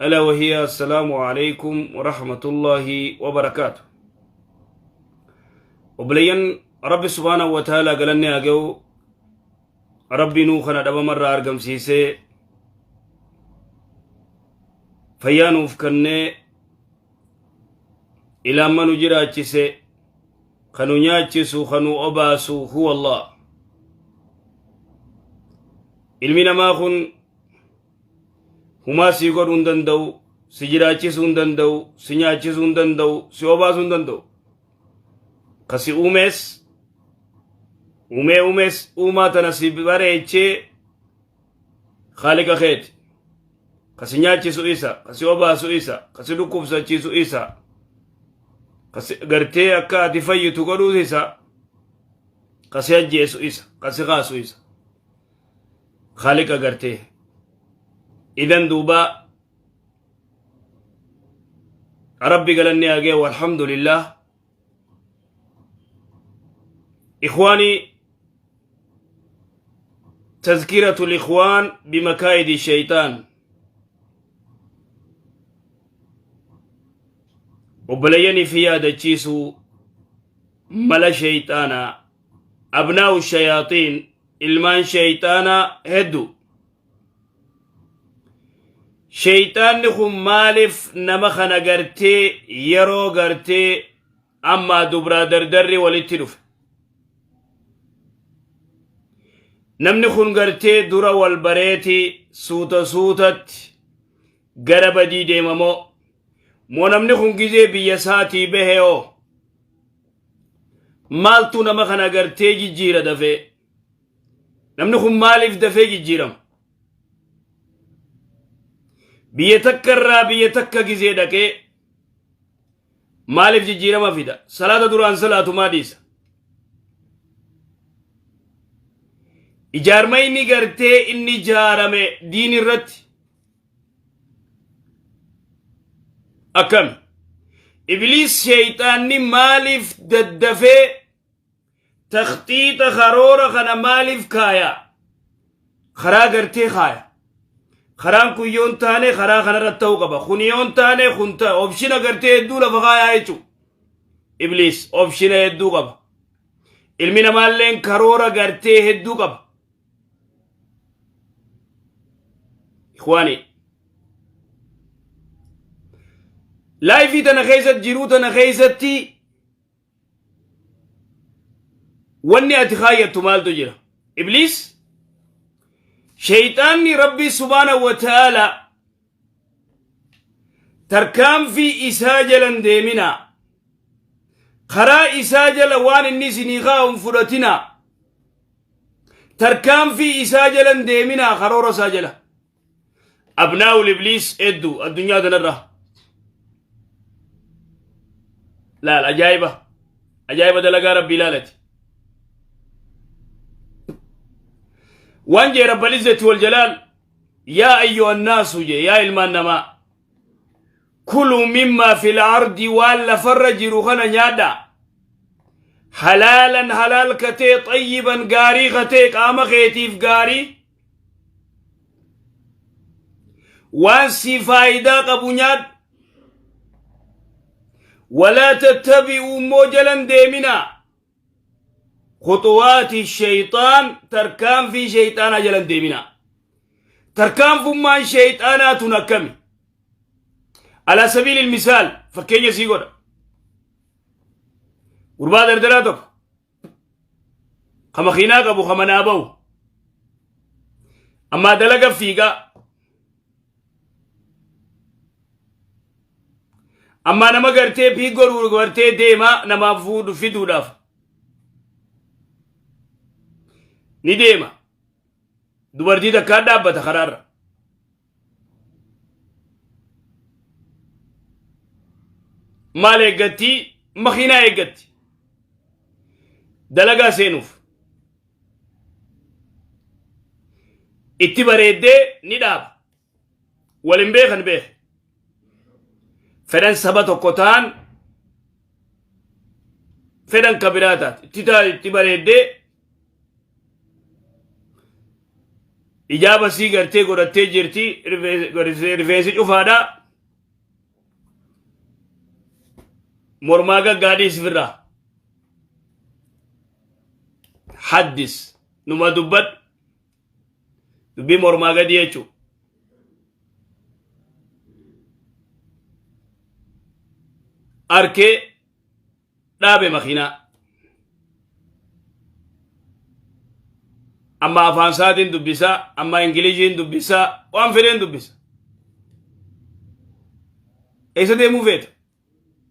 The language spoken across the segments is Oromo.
ألا وهي السلام عليكم ورحمة الله وبركاته. Obboleeyyan Rabbi subhaanahu wa ta'ala galanni haa ga'u. Rabbi nuu kana dhabamarraa argamsiisee, fayyaa nuuf kennee, ilaamma nu jiraachise, kan nu nyaachisu, kan nu obaasu huwa Allah. Ilmi namaa kun humaa sii godhuu hin danda'u, si jiraachisuu hin danda'u, si nyaachisuu hin danda'u, si obaasuu hin danda'u. Ka si uumees uumee uumees uumaa tana si bareechee Khaaliqa keeti. Ka si nyaachisu isa, ka si obaasu isa, ka si dhukkubsachiisu isa, ka si gartee akka ati fayyitu godhuus isa, ka si ajjeesu isa, ka si kaasu isa. Khaaliqa gartee. Idan duuba Rabbi galanni haa ga'u, alhamdulillah. Ikhwaanii, tazkiratul ikhwaan bimakaayidi shaytaan. Obboleeyyanii fi yaadachiisuu mala shayxaanaa, abnaa'u shayaaxiin, ilmaan shayxaanaa hedduu. Sheyxaanni kun maaliif nama kana gartee yeroo gartee ammaa dubraa dardarri walitti dhufe? Namni kun gartee dura wal bareeti suuta suutatti gara badii deemamoo? Moo namni kun gizee biyya isaatii bahe hoo? Maaltu nama kana gartee jijjiira dafee? Namni kun maaliif dafee jijjiirama? Biyya takka irraa biyya takka gizee dhaqee maaliif jijjiirama fida? Salaata duraan salaatu maa dhiisa? Ijaarma inni gartee inni ijaarame diin irratti akkami? Ibliis sheeyxaanni maaliif daddafee takhxiixa karoora kana maaliif kaaya? Karaa gartee kaaya. Karaan kun yoon taane karaa kanarratti ta'uu qaba, kun yoon taane kun ta'a. Option gartee hedduu lafa kaayaa jechuudha. Ibliis option hedduu qaba. Ilmi namaalleen karoora gartee hedduu qaba. Ikhwaani, life tana keessatti, jiruu tana keessatti wanni ati kaayyattu maaltu jira? Ibliis sheyxaanni Rabbii subhaanahu wa ta'ala tarkaanfii isaa jalan deeminaa, karaa isaa jala waan inni isinii kaa'u hin fudhatinaa, tarkaanfii isaa jalan deeminaa, karoora isaa jala. Abnaa'ul ibliis hedduu addunyaa tanarra. Laal, ajaa'iba, ajaa'iba dalagaa Rabbii ilaalati. Waan jee Rabbal izzati wal jalaal: yaa ayyuha annaasu jee, yaa ilmaan namaa, kuluu mimmaa fil ardi, waan lafarra jiru kana nyaadha, halaalan, halaal katee, xayyiban, gaarii katee, qaama keetiif gaarii, waan si faayidaa qabu nyaadhu. Walaa tattabi'uu, immoo jalan deeminaa, khuxuwaati shayxaan, tarkaanfii shayxaanaa jalan deeminaa. Tarkaanfummaan shayxaanaa tun akkami? Alaa sabiilil misaal, fakkeenya sii godha. Gurbaa dardaraa tokko ka makiinaa qabu, ka manaa bahu, ammaa dalaga fiigaa, ammaa nama gartee pick godhuu gartee deemaa, namaaf fuudhu fiduudhaaf ni deema. Dubartii takkaa dhaabbata karaarra. Maal eeggatti? Makiinaa eeggatti, dalagaa seenuuf. Itti bareeddee ni dhaaba. Walin beekan beeke, fedhan saba tokko ta'an, fedhan ka biraa taate, itti bareeddee Ijaaba sii gartee godhattee jirti, rifeensi cufaadha. Mormaa gaggaadhii sifirraa. Haddis numa dubbadhu. Dubbii mormaa gadii jechuudha. Arkee dhaabe makiinaa. Amma afaan isaatiin dubbisaa, amma Ingiliziin dubbisaa, waan fedheen dubbisa. Eessa deemuu feeta?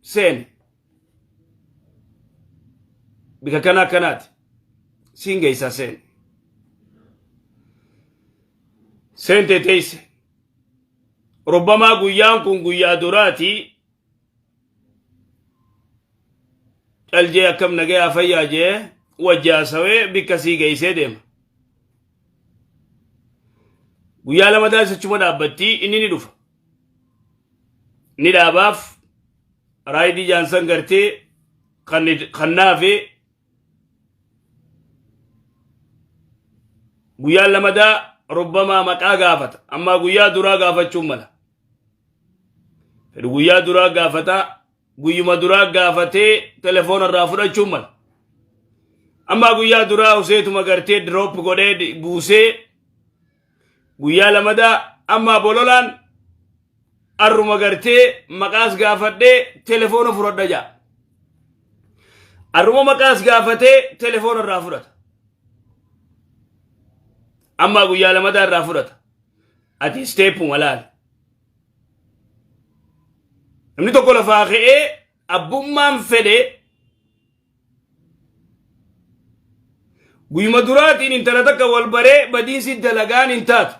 Seeni. Bika kana akkanaati. Siin geessaa seeni. Seentee teesse. Rubbamaa guyyaan kun guyyaa duraati. Caljee akkam nagayaa fayyaa jee wajji haasawee bikka sii geessee deema. Guyyaa lamadaa achuma dhaabbattii inni ni dhufa. Ni dhaabaaf raayidii jaansan gartee kannaafi guyyaa lamadaa rubbamaa maqaa gaafata. Ammaa guyyaa duraa gaafachuun mala. Fedhu guyyaa duraa gaafata. Guyyuma duraa gaafatee telefoona irraa fudhachuun mala. Ammaa guyyaa duraa useetuma gartee drop godhee buusee guyyaa lamadaa ammaa bololaan arruma gartee maqaas gaafadhee telefoona fudhadha jaa. Arruma maqaas gaafatee telefoona irraa fudhata. Ammaa guyyaa lamadaa irraa fudhata. Ati isteeppuma laali. Namni tokko lafaa ka'ee abbummaan fedhe guyyuma duraatiin intala takka wal baree badiinsi dalagaan hin taatu.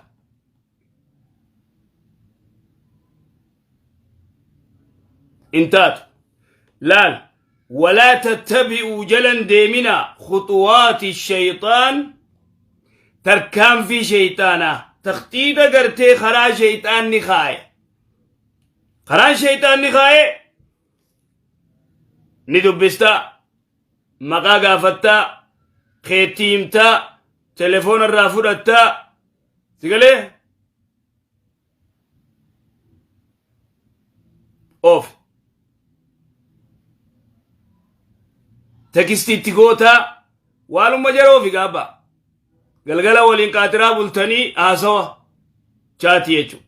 Hin taatu. Laal walaa tattabi'uu jalan deeminaa khuxuwaati shayxaan tarkaanfii shayxaanaa takhxiixa gartee karaa shayxaanni kaaye. Karaan shayxaanni kaaye ni dubbistaa, maqaa gaafattaa, keetti himtaa, telefoona irraa fudhattaa, si galee? Of. Tekistiitti gootaa waaluma jara ofi gaabba. Galgala waliin qaatiraa bultanii haasawa chaatii jechuudha.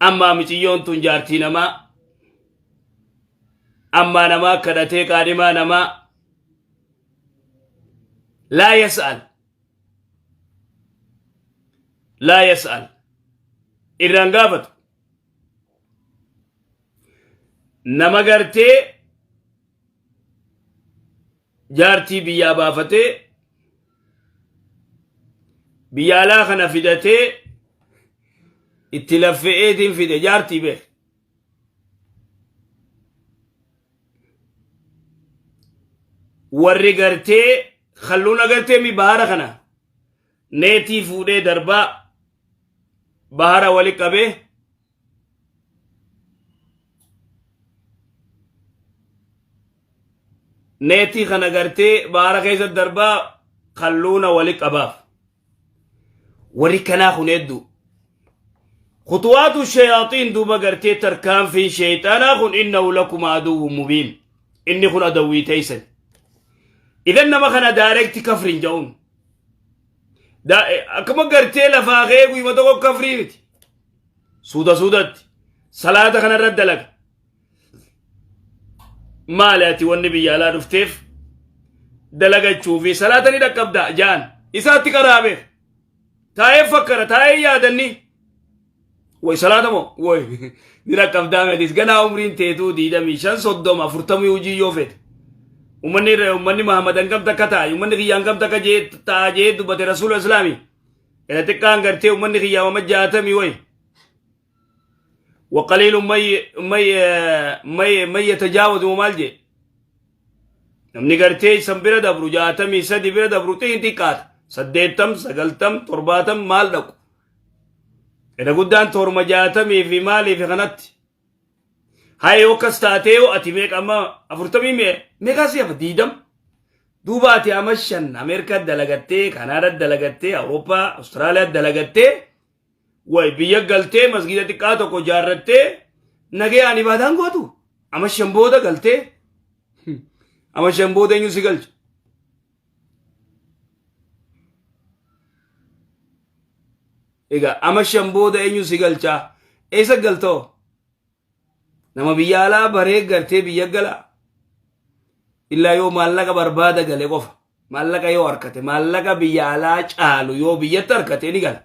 Ammaa miciyyoon tun jaartii namaa ammaa namaa kadhatee qaadhimaa namaa laa yas'al laa yas'al irraan gaafatu nama gartee jaartii biyyaa baafatee biyya alaa kana fidatee itti laffe'eetiin fide jaartii beek. Warri gartee halluun agartee mi bahara kana neetii fuudhee darbaa bahara wali qabee neetii kana gartee bahara keessa darbaa kalluuna wali qabaaf. Warri kanaa kun hedduu. Khutuwaatu shayaaxiin duuba gartee tarkaanfiin sheeyxaanaa kun innahu lakuma aduwwun mubiin. Inni kun adawwii teeysan. Idan nama kana daarekti kafrin ja'uun. Akkuma gartee lafaa ka'ee guyyuma tokko kafrii miti. Suuta suutatti salaata kanarra dalaga. Maali ati wanni biyya alaa dhufteef dalagachuu fi salaata ni dhaqqabda ja'an isaatti qaraabeef taa'ee fakkara taa'ee yaadanni way salaata moo way ni dhaqqabdaa meetis ganaa umriin teetuu 25 30 40 hojii yoo feete ummanni ummanni Muhammad hangam takka taa'e ummanni kiyya hangam takka jee ta'a jee dubbate rasuula islaamii Ila xiqqaan gartee ummanni kiyya wama 60 way وقليل من من من من يتجاوز maal jee namni gartee san bira dabru 63 bira dabru xiin xiqqaata 80 90 70 maal dhaqu ila guddaan torma 60 fi maalii fi kanatti haa yoo akkas taatee yoo ati meeqa amma 40 meeqaa si hafa 20. Duuba ati ama 5 Ameerikaa dalagattee, Kanaadaa dalagattee, Awurooppaa, Awustiraaliyaa dalagattee, way biyya galtee masgiida xiqqaa tokko ijaarrattee nagayaan ibaadaan gootu. Ama 5 booda galtee, ama 5 booda eenyu si galcha? Egaa ama 5 booda eenyu si galchaa? Eessa galtoo? Nama biyya alaa baree gartee biyya gala. Illaa yoo maallaqa barbaada gale qofa. Maallaqa yoo harkate, maallaqa biyya alaa caalu yoo biyyatti harkate ni gala.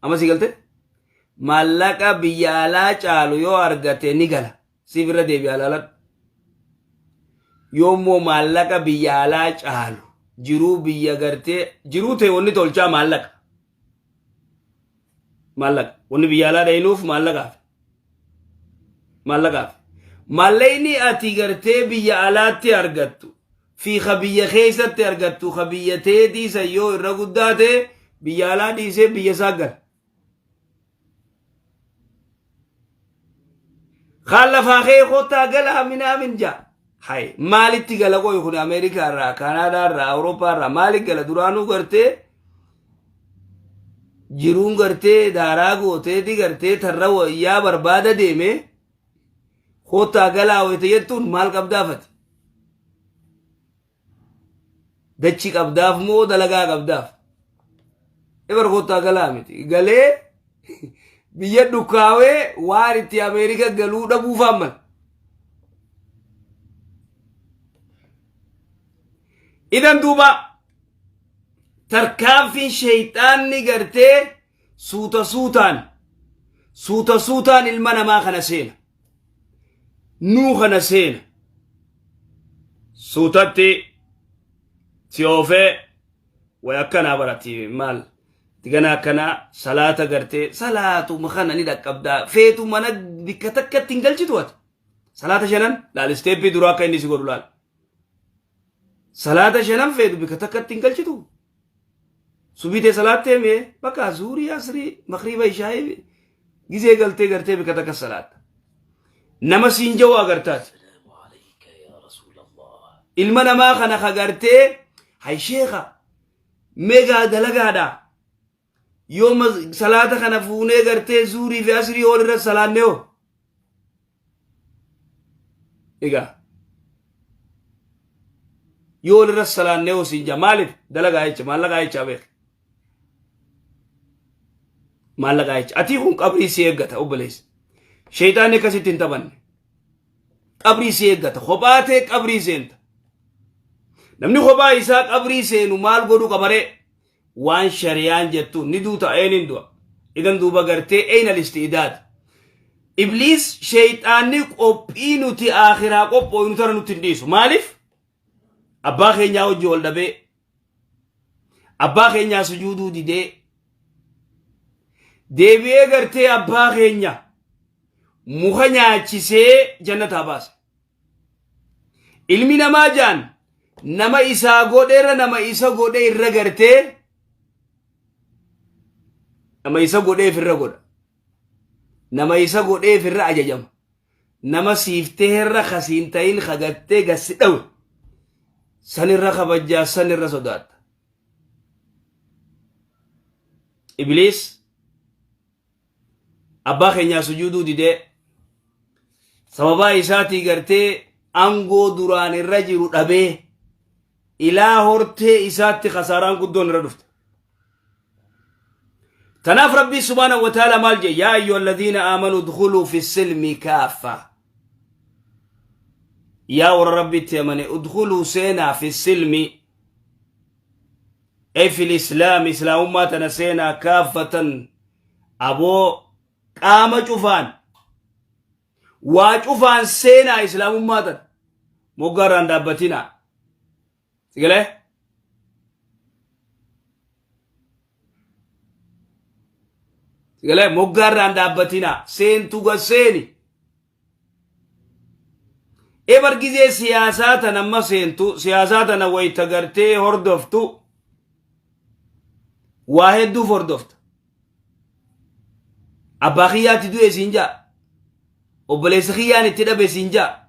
Amma si galte? Maallaqa biyya alaa caalu yoo argate ni gala. Siif irra deebi'a alaaladhu. Yoo immoo maallaqa biyya alaa caalu jiruu biyya gartee jiruu ta'e wanni tolchaa maallaqa. Maallaqa. Wanni biyya alaa dhayinuuf maallaqaaf. Maallaqaaf. Maallaqni ati gartee biyya alaatti argattu fi ka biyya keessatti argattu ka biyya teetii san yoo irra guddaa ta'e biyya alaa dhiisee biyya isaa gala. Kaan lafaa kee kottaa galaa minaamin jaa. Hay maalitti gala qoy kun Ameerikaa irraa, Kaanaadaa irraa, Awurooppaa irraa maalitti gala duraanuu gartee jiruun gartee daaraa gooteeti gartee tarra wayyaa barbaada deeme kottaa galaa wayita jettuun maal qabdaafati? Dachi qabdaaf moo dalagaa qabdaaf? Ebar kottaa galaa miti. Galee biyya dhukkaawee waan itti Ameerika galuu dhabuufaan mala. Idan duuba tarkaanfiin sheeyxaanni gartee suuta suutaan suuta suutaan ilma namaa kana seena. Nuu kana seena. Suutatti si oofee way akkanaa barati maal gana akkanaa salaata gartee salaatuma kana ni dhaqqabdaa feetu mana bikka takkatti hin galchitu ati. Salaata shanan laal isteeppii duraa akka inni si godhu laal. Salaata shanan feetu bikka takkatti hin galchitu. Subii tee salaattee mee bakka zuurii asrii makriiba ishaa'ii gizee galtee gartee bikka takka salaatta. Nama siin ja'u agartaati. السلام عليك يا رسول الله. Ilma namaa kana ka gartee hay sheekha meegaa dalagaadha. Yoo salaata kana fuunee gartee zuurii fi asrii ol irra salaannee hoo. Egaa yoo ol irra salaannee hoo siin jaa maaliif dalagaa jecha maallaqaa jecha beek. Maallaqaa jecha atii kun qabrii si eeggata obboleessa. Sheeyxaanni akkasitti hin taphanne. Qabrii si eeggata kophaa ta'e qabrii seenta. Namni kophaa isaa qabrii seenu maal godhuu qabaree? Waan shariyaan jettu ni duuta een hin du'a. Idan duuba gartee eyna listi'idaad. Ibliis sheeyxaanni qophii nuti aakhiraa qophooynu tana nutti hin dhiisu. Maaliif? Abbaa keenyaa hojii wal dhabee abbaa keenyaa sujuuduu didee deebi'ee gartee abbaa keenya muka nyaachisee jannataa baase. Ilmi namaa jaan nama isaa godheerra nama isa godhe irra gartee nama isa godheef irra godha. Nama isa godheef irra ajajama. Nama siiftee irra kasiin ta'in kagattee gassi dhawe. San irra kabajjaa san irra sodaatta. Ibliis abbaa keenyaa sujuuduu didee sababaa isaatii gartee aangoo duraan irra jiru dhabee ilaa hortee isaatti kasaaraan guddoon irra dhufte. Tanaaf Rabbii subhaanahu wa ta'ala maal jedhe yaa ayyuha alladhiina aamanuu udkhuluu fi silmi kaaffa. Yaa warra Rabbitti amane udkhuluu seenaa fi silmi ay fil islaam islaamummaa tana seenaa kaaffatan aboo qaama cufaan waa cufaan seenaa islaamummaa tana moggaarraan dhaabbatinaa sigalee sigalee moggaarraan dhaabbatinaa seentu gaseeni Ebar gizee siyaasaa tana amma seentu siyaasaa tana wayta gartee hordoftu waa hedduuf hordofta. Abbaa kiyyaatti du'e siin ja'a. Obboleessa kiyyaan itti dhabe siin ja'a.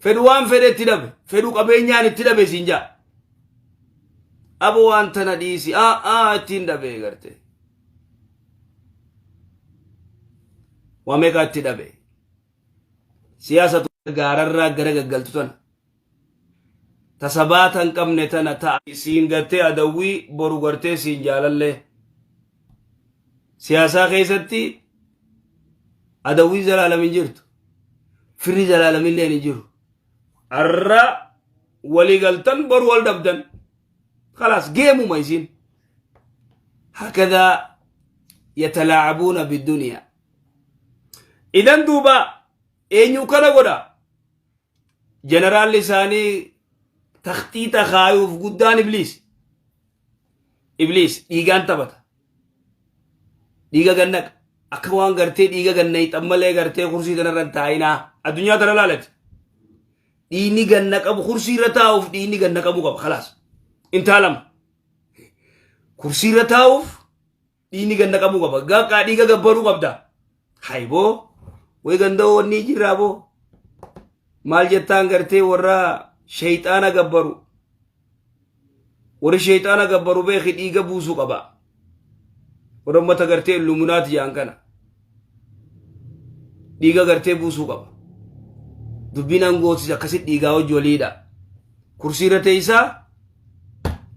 Fedhu waan fedhe itti dhabe, fedhu qabeenyaan itti dhabe siin jaa. Abo waan tana dhiisi, aa ittiin dhabe garte. Waa meeqaa itti dhabe. Siyaasa gaararraa gara gaggaltu tana. Ta sabaata hin qabne tana ta siin gartee adawwii boru gartee siin jaalallee. Siyaasaa keessatti adawwii zalaalam hin jirtu. Firri zalaalamillee hin jiru. Har'a walii galtan boru wal dhabdan. Khalaas geemuma isiin. Hakadaa yatalaacabuuna bidduniyaa. Idan duuba eenyu kana godha? Jeneraalli isaanii takhxiixa kaayuuf guddaan ibliis. Ibliis dhiigaan taphata. Dhiiga gannaqa. Akka waan gartee dhiiga gannayxan malee gartee kursii tanarra hin taa'inaa. Addunyaa tana laalati. Dhiigni ganna qabu kursii irra taa'uuf dhiigni ganna qabu qaba. Khalaas. Intaa lama. Kursii irra taa'uuf dhiigni ganna qabuu qaba. Gaaqaa dhiiga gabbaruu qabda. Hayboo way ganda'oo wanni jirraa boo. Maal jettaan gartee warra shayxaana gabbaru. Warri shayxaana gabbaru beeki dhiiga buusuu qaba. Warra ummata gartee illuminaati jedhan kana. Dhiiga gartee buusuu qaba. Dubbiin aangootis akkasitti dhiigaa hojii waliidha. Kursii irra teessaa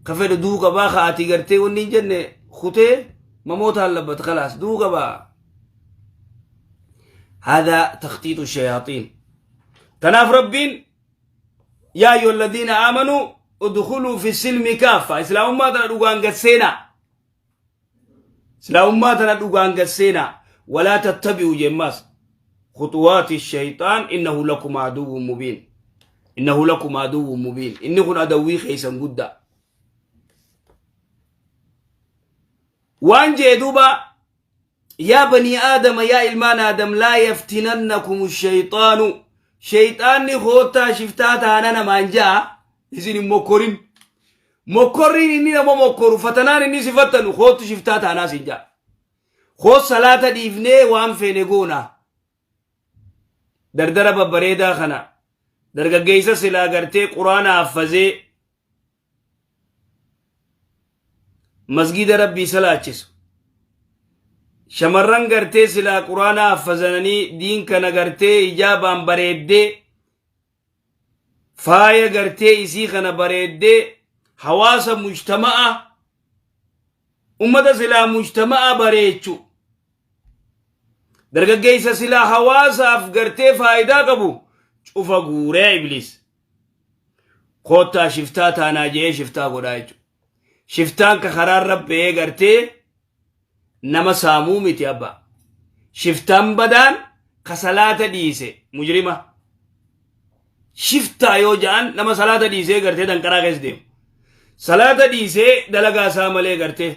ka fedhe du'uu qabaa ka ati gartee wanni hin jenne kutee mamoota allabat kalaas du'uu qabaa. هذا تخطيط الشياطين. تناف ربين يا أيها الذين آمنوا ادخلوا في السلم كافة. إسلام ما تنا قسينا، إسلام ما تنا قسينا، ولا تتبعوا جماس خطوات الشيطان إنه لكم عدو مبين، إنه لكم عدو مبين. إنه كن عدوي خيسا قدا وان جدوبا. يا بني آدم، يا إلمان آدم، لا يفتننكم الشيطان. شيطان خوتا شفتا تانا مانجا isin mokkorin mokkorriin inni nama mokkoru fatanaan inni si fattanu kootu shiftaa taanaa siin jaa. Koo salaata dhiifnee waan feene goona. Dardara babbareedaa kana dargaggeessa silaa gartee quraana haffazee masgida rabbii salaachisu, shamarran gartee silaa quraana haffazananii diin kana gartee ijaabaan bareeddee faaya gartee isii kana bareeddee hawaasa mujtama'a ummata silaa mujtama'a bareechu, dargaggeessa silaa hawaasaaf gartee faayidaa qabu cufa guuree ibliis koottaa shiftaa taanaa je'ee shiftaa godhaa jechuudha. Shiftaan ka karaan rabbee gartee nama saamuu miti abbaa. Shiftaan badaan ka salaata dhiise mujrima. Shiftaa yoo ja'an nama salaata dhiisee gartee danqaraa keessa deemu. Salaata dhiisee dalagaa isaa malee gartee.